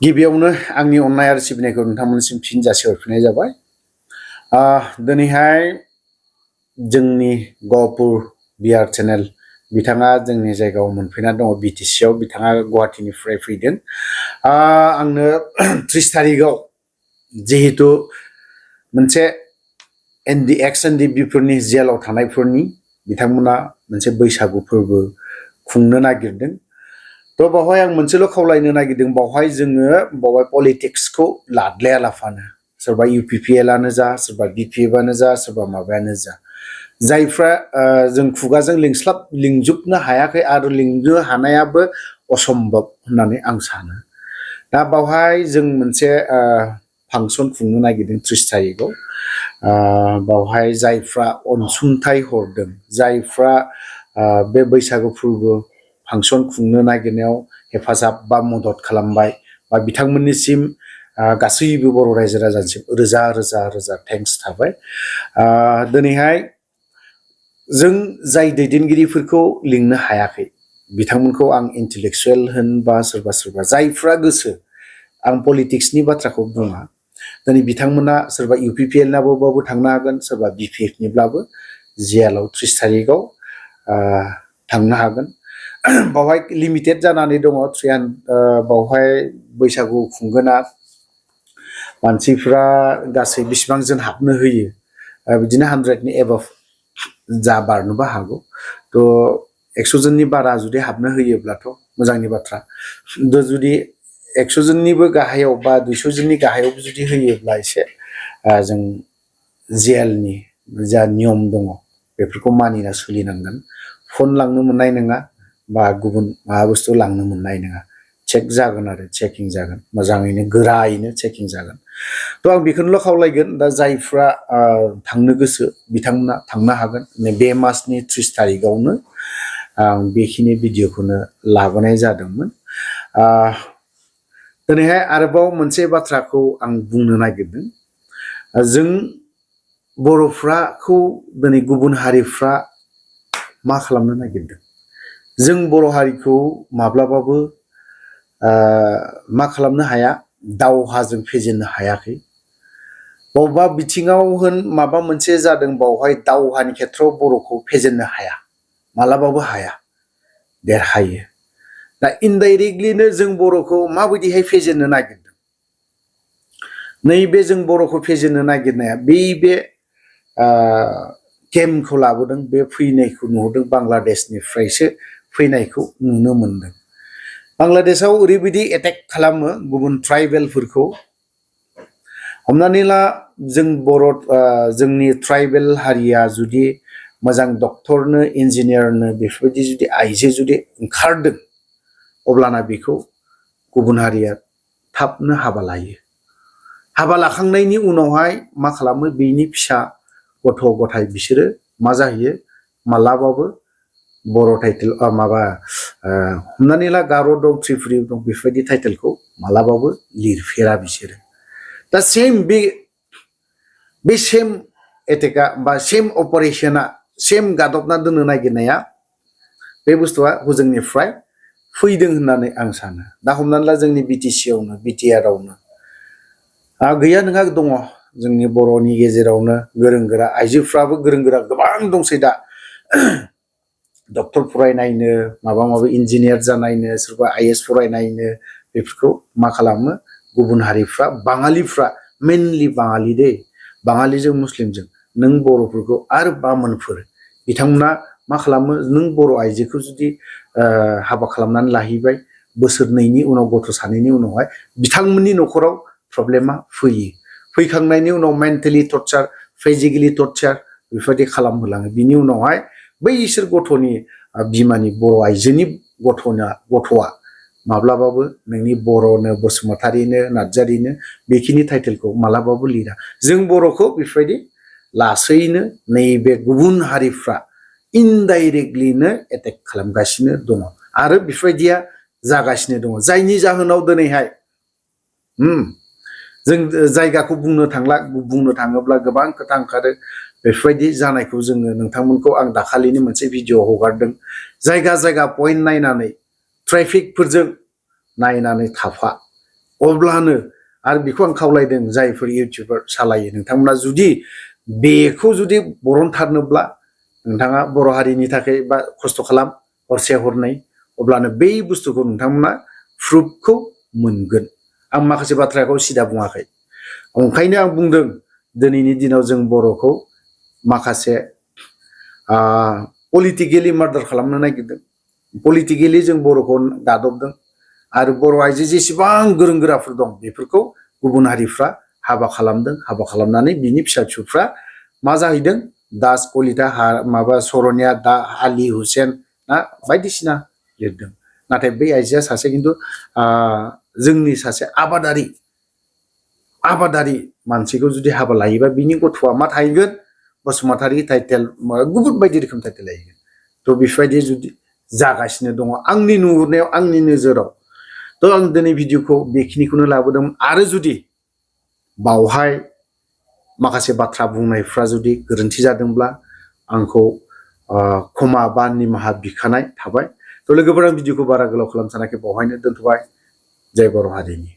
गिबियावनो आंनि अननाय आरो सिबिनायखौ नोंथांमोननिसिम फिन जासिहरफिननाय जाबाय। दिनैहाय जोंनि गहपुर बिहार चेनेल बिथाङा जोंनि जायगायाव मोनफैना दङ बिटिसि आव। बिथाङा गुवाहाटीनिफ्राय फैदों। आंनो 30 तारिखआव जिहेतु मोनसे NDFB फोरनि जेलाव थानायफोरनि बिथांमोना मोनसे बैसागु फोरबो खुंनो नागिरदों। तो बावहाय आं मोनसेल' खावलायनो नागिरदों, बावहाय पलिटिक्सखौ लाद्लाया लाफानो सोरबा UPPL आनो जा, सोरबा BPF आनो जा, सोरबा माबायानो जा, जायफ्रा जों खुगाजों लिंजोबनो हायाखै आरो लिंनो हानायाबो असम्भब होननानै आं सानो। दा बावहाय जों मोनसे फांसन खुंनो नागिरदों 30 तारिखआव। बावहाय जायफ्रा अनसुंथाइ हरदों, जायफ्रा बे बैसागु फोरबो फांसन खुंनो नागिरनायाव हेफाजाब बा मदद खालामबाय, बा बिथांमोननिसिम गासैबो बर' रायजो राजानिसिम रोजा रोजा रोजा थेंक्स थाबाय। दिनैहाय जों जाय दैदेनगिरिफोरखौ लिंनो हायाखै बिथांमोनखौ आं इन्टेलेक्सुयेल होन बा सोरबा सोरबा जायफ्रा गोसो, आं पलिटिक्सनि बाथ्राखौ बुङा, दिनै बिथांमोना सोरबा UPPL नाबोबाबो थांनो हागोन, सोरबा BPF निब्लाबो जेलाव 30 तारिखआव थांनो हागोन। बावहाय लिमिटेड जानानै दङ बावहाय बैसागु खुंगोना मानसिफ्रा गासै बेसेबां जोन हाबनो होयो, बिदिनो 100नि एबभ जा बारनोबो हागौ। तो 100 जननि बारा जुदि हाबनो होयोब्लाथ' मोजांनि बाथ्रा। जुदि 100 जननिबो गाहायाव बा 200 जननि गाहायाव जुदि होयोब्ला एसे जों जेलनि जा नियम दङ बेफोरखौ मानिना सोलिनांगोन। फन लांनो मोननाय नङा बा गुबुन माबा बुस्थु लांनो मोननाय नङा। चेक जागोन आरो चेकिं जागोन, मोजाङैनो गोरायैनो चेकिं जागोन। तो आं बेखौनोल' खावलायगोन, दा जायफ्रा थांनो गोसो बिथांमोना थांनो हागोन। बे मासनि 30 तारिखआवनो आं बेखिनि भिडिअखौनो लाबोनाय जादोंमोन। दिनैहाय आरोबाव मोनसे बाथ्राखौ आं बुंनो नागिरदों। जों बर'फ्राखौ दिनै गुबुन हारिफ्रा मा खालामनो नागिरदों? जों बर' हारिखौ माब्लाबाबो मा खालामनो हाया, दावहाजों फेजेननो हायाखै। बबेबा बिथिङाव होन माबा मोनसे जादों, बावहाय दावहानि खेथ्रआव बर'खौ फेजेननो हाया, मालाबाबो हाया, देरहायो। दा इनडाइरेक्टलिनो जों बर'खौ माबायदिहाय फेजेननो नागिरदों? नैबे जों बर'खौ फेजेननो नागिरनाया बे गेमखौ लाबोदों, बे फैनायखौ नुदों बांलादेशनिफ्रायसो फैनायखौ नुनो मोनदों। बांलादेशआव ओरैबायदि एटेक खालामो गुबुन ट्राइबेलफोरखौ। हमनानै ला जोंनि ट्राइबेल हारिया जुदि मोजां डक्टरनो, इन्जिनियारनो बेफोरबायदि जुदि आइजो जुदि ओंखारदों, अब्लाना बेखौ गुबुन हारिया थाबनो हाबा लायो। हाबा लाखांनायनि उनावहाय मा खालामो, बेनि फिसा गथ' गथाय बिसोरो मा जाहैयो, मालाबाबो बर' टाइटेल हमनानै ला गार' दं, त्रिपुरि दं, बेफोरबायदि टाइटेलखौ मालाबाबो लिरफेरा बिसोरो। दा बे सेम एटेकआ बा सेम अपारेशना, सेम गादबना दोननो नागिरनाया बे बुस्थुआ हजोंनिफ्राय फैदों होननानै आं सानो। दा हमनानै ला जोंनि BTC आवनो, BTR आवनो गैया नङा दङ, जोंनि बर'नि गेजेरावनो गोरों गोरा आइजोफ्राबो गोरों गोरा गोबां दंसै दा। डक्टर फरायनायनो, माबा माबि इन्जिनियार जानायनो, सोरबा IAS फरायनायनो, बेफोरखौ मा खालामो गुबुन हारिफ्रा, बाङालिफ्रा, मेनलि बाङालि दै, बाङालिजों मुस्लिमजों, नों बर'फोरखौ आरो बामोनफोर बिथांमोना मा खालामो, नों बर' आइजोखौ जुदि हाबा खालामनानै लाहैबाय, बोसोरनैनि उनाव गथ' सानैनि उनावहाय बिथांमोननि न'खराव प्रब्लेमा फैयो। फैखांनायनि उनाव मेन्टेलि टर्चार, फिजिकेलि टर्चार बेफोरबायदि खालामहोलाङो। बिनि उनावहाय बैसोर गथ'नि बिमानि बर' आइजोनि गथ'आ माब्लाबाबो नोंनि बर'नो, बसुमतारिनो, नार्जारिनो बेखिनि टाइटेलखौ मालाबाबो लिरा। जों बर'खौ बेफोरबायदि लासैनो नैबे गुबुन हारिफ्रा इनडाइरेक्टलिनो एटेक खालामगासिनो दङ आरो बेफोरबायदिया जागासिनो दङ। जायनि जाहोनाव दिनैहाय जों जायगाखौ बुंनो थाङोब्ला गोबां खोथा ओंखारो। बेफोरबायदि जानायखौ जोङो नोंथांमोनखौ आं दाखालिनि मोनसे भिडिअ हगारदों। जायगा जायगा पइन्ट नायनानै ट्राफिकफोरजों नायनानै थाफा, अब्लानो आरो बेखौ आं खावलायदों जायफोर इउटिउबार सालायो नोंथांमोना जुदि बेखौ जुदि बरनथारनोब्ला नोंथाङा बर' हारिनि थाखाय बा खस्थ' खालाम हरसे हरनै अब्लानो बै बुस्थुखौ नोंथांमोना प्रुफखौ मोनगोन आं माखासे बाथ्राखौ सिदा बुङाखै ओंखायनो आं बुंदों दिनैनि दिनाव जों बर'खौ माखासे पलिटिकेलि मार्डार खालामनो नागिरदों पलिटिकेलि जों बर'खौ गादबदों आरो बर' आइजो जेसेबां गोरों गोराफोर दं बेफोरखौ गुबुन हारिफ्रा हाबा खालामदों हाबा खालामनानै बिनि फिसा फिसौफ्रा मा जाहैदों दास कलिता माबा सरनिया दा आलि हुसेन ना बायदिसिना लिरदों नाथाय बै आइजोआ सासे खिन्थु जोंनि सासे आबादारि मानसिखौ जुदि हाबा लायोबा बिनि गथ'आ मा थाहैगोन बसुमतारी टाइटेल गुबुन बायदि रोखोम टाइटेल लाहैगोन थ' बेफोरबायदि जुदि जागासिनो दङ आंनि नुहुरनायाव आंनि नोजोराव थ' आं दिनै भिडिअखौ बेखिनिखौनो लाबोदोंमोन आरो जुदि बावहाय माखासे बाथ्रा बुंनायफ्रा जुदि गोरोन्थि जादोंब्ला आंखौ क्षमा बा निमाहा बिखानाय थाबाय थ' लोगोफोर आं भिडिअखौ बारा गोलाव खालामनो सानाखै बावहायनो दोनथ'बाय जय बर' हारिनि